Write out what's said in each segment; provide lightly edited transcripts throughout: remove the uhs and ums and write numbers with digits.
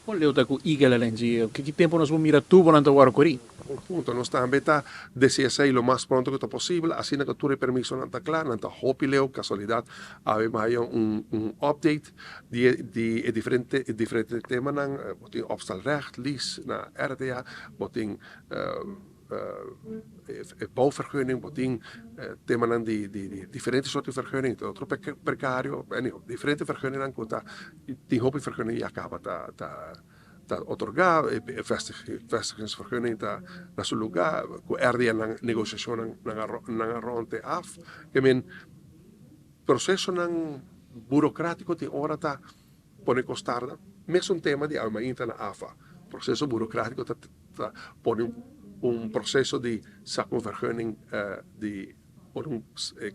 Kon leu ta ku Eagle LNG? Ki tempu nos por mira tubonan ta wòrdu korí? Bon punto. Nos tambe ta desea esei lo mas pronto ku ta posibel, asina ku tur e permisonan ta kla. Nan ta hopi leu. Kasualidat awe mi haya un un update di e di e diferente e diferente temanan. Bo tin opstalrecht, lease na RTA, bo tin e bouwvergunning, bo tin temanan di di diferente soort di vergunning, ta otro precario, anyhow, diferente vergunningnan ku ta tin hopi vergunning ya kaba ta ta ta otorga, e vestigingsvergunning ta na su luga, ku RDA nan negosiashonnan nan a nan a rond e af, ke men prosesonan burokratiko tin ora ta pone kos tarda, mesun tema di awe mainta na AFA, proseso burokratiko ta ta pone un proseso di saka un vergunning di por un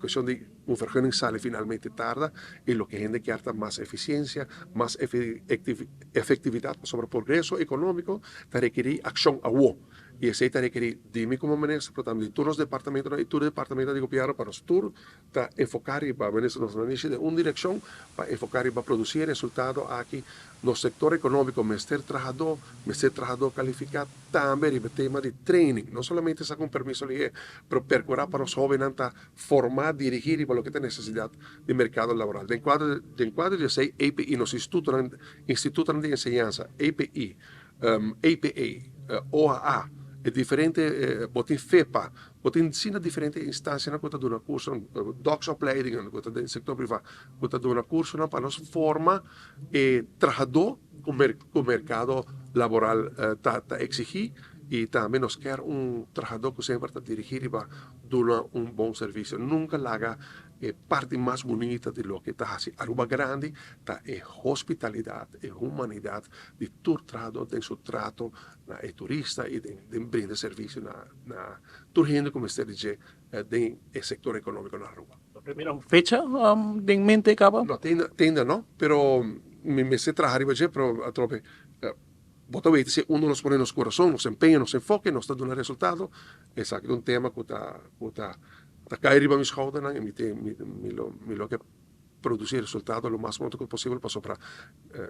cuestion di un vergunning sali finalmente tarda y loke hende kier ta mas eficiencia, mas efectividad pasobra progreso economico ta rekeri accion awo y esey ta rekeri di mi como minister pero tambe di tur nos departamentonan y tur departamentonan di gobierno pa nos tur ta enfoká riba Minister nos nanishi den un direkshon pa enfoká riba produsí e resultado aki. Nos sektor ekonómiko mester trahadó, mester trahadó kalifiká tambe riba e tema di training. No solamente saka un permiso lihé, pero perkurá pa nos hóbennan ta formá, dirigí riba loke ta e nesesidat di merkado laboral. Den kuadro den kuadro di esei API, nos institutonan institutonan di enseñansa, API, APA, OAA, e diferente bo tin FEPA, Bo tin asina diferente instancianan cu ta duna cursonan, doksopleidingen cu ta den sector priva, cu ta duna cursonan pa nos forma e trahador cu mercado laboral ta exigi y tambe nos kier un trahador cu semper ta dirigi riba duna un bon servicio. Nunca laga E parti mas bunita di loke ta hasi Aruba grandi ta e hospitalidad, e humanidad di tur trahador den su trato na e turista y den brinda servicio na tur hende cu mester di dje den e sector economico na Aruba. Mira un fecha den mente caba? No, te ainda no, pero mi mester traha riba dje, pero atrobe bo ta weten si unda nos pone nos corazon, nos empeño, nos enfoke, nos ta duna resultado. Esaki ta un tema cu ta cu ta Ta kai riba mi schoudernan i mi tin mi lo mi lo ke produci resultado lo mas pronto ku posibel pasobra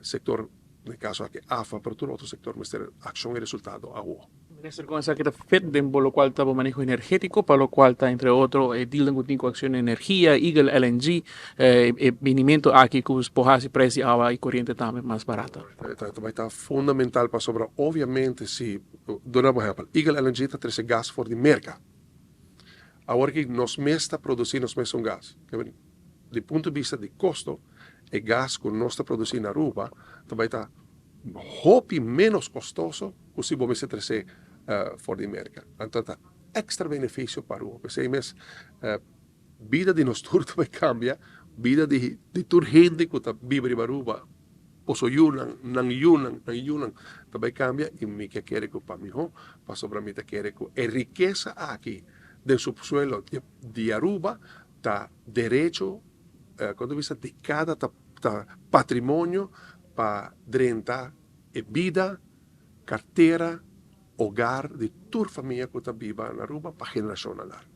sektor den e kaso aki AFA pero tur otro sektor mester akshon i resultado awo. Minister kon esaki ta fit den bo lokual ta bo maneho energetiko pa lokual ta entre otro e dealnan ku tin ku Acciona Energia, Eagle LNG, e binimento aki ku por hasi prijs di awa i koriente tambe mas barata. Ta bai ta fundamental pasobra obviamente si duna bo ehempel Eagle LNG ta trese gas for di Merka. Awor ki nos mes ta produci nos mesun gas. Di punto di bista di costo, e gas cu nos ta produci na Aruba ta bay ta hopi menos costoso cu si bo mester trece for di Merca. Anto ta extra beneficio pa Aruba. P'esey mes bida di nos tur ta bay cambia, bida di tur hende cu ta biba riba Aruba. Boso yunan, nan yunan, nan yunan ta bai kambia i mi ke kere ku pa mihó, pasobra mi ta kere ku e rikesa aki den subsuelo di Aruba ta derecho, kon ta bisa, di kada ta patrimonio pa drenta e bida, kartera, hogar di tur famia ku ta biba na Aruba pa generashonnan largu.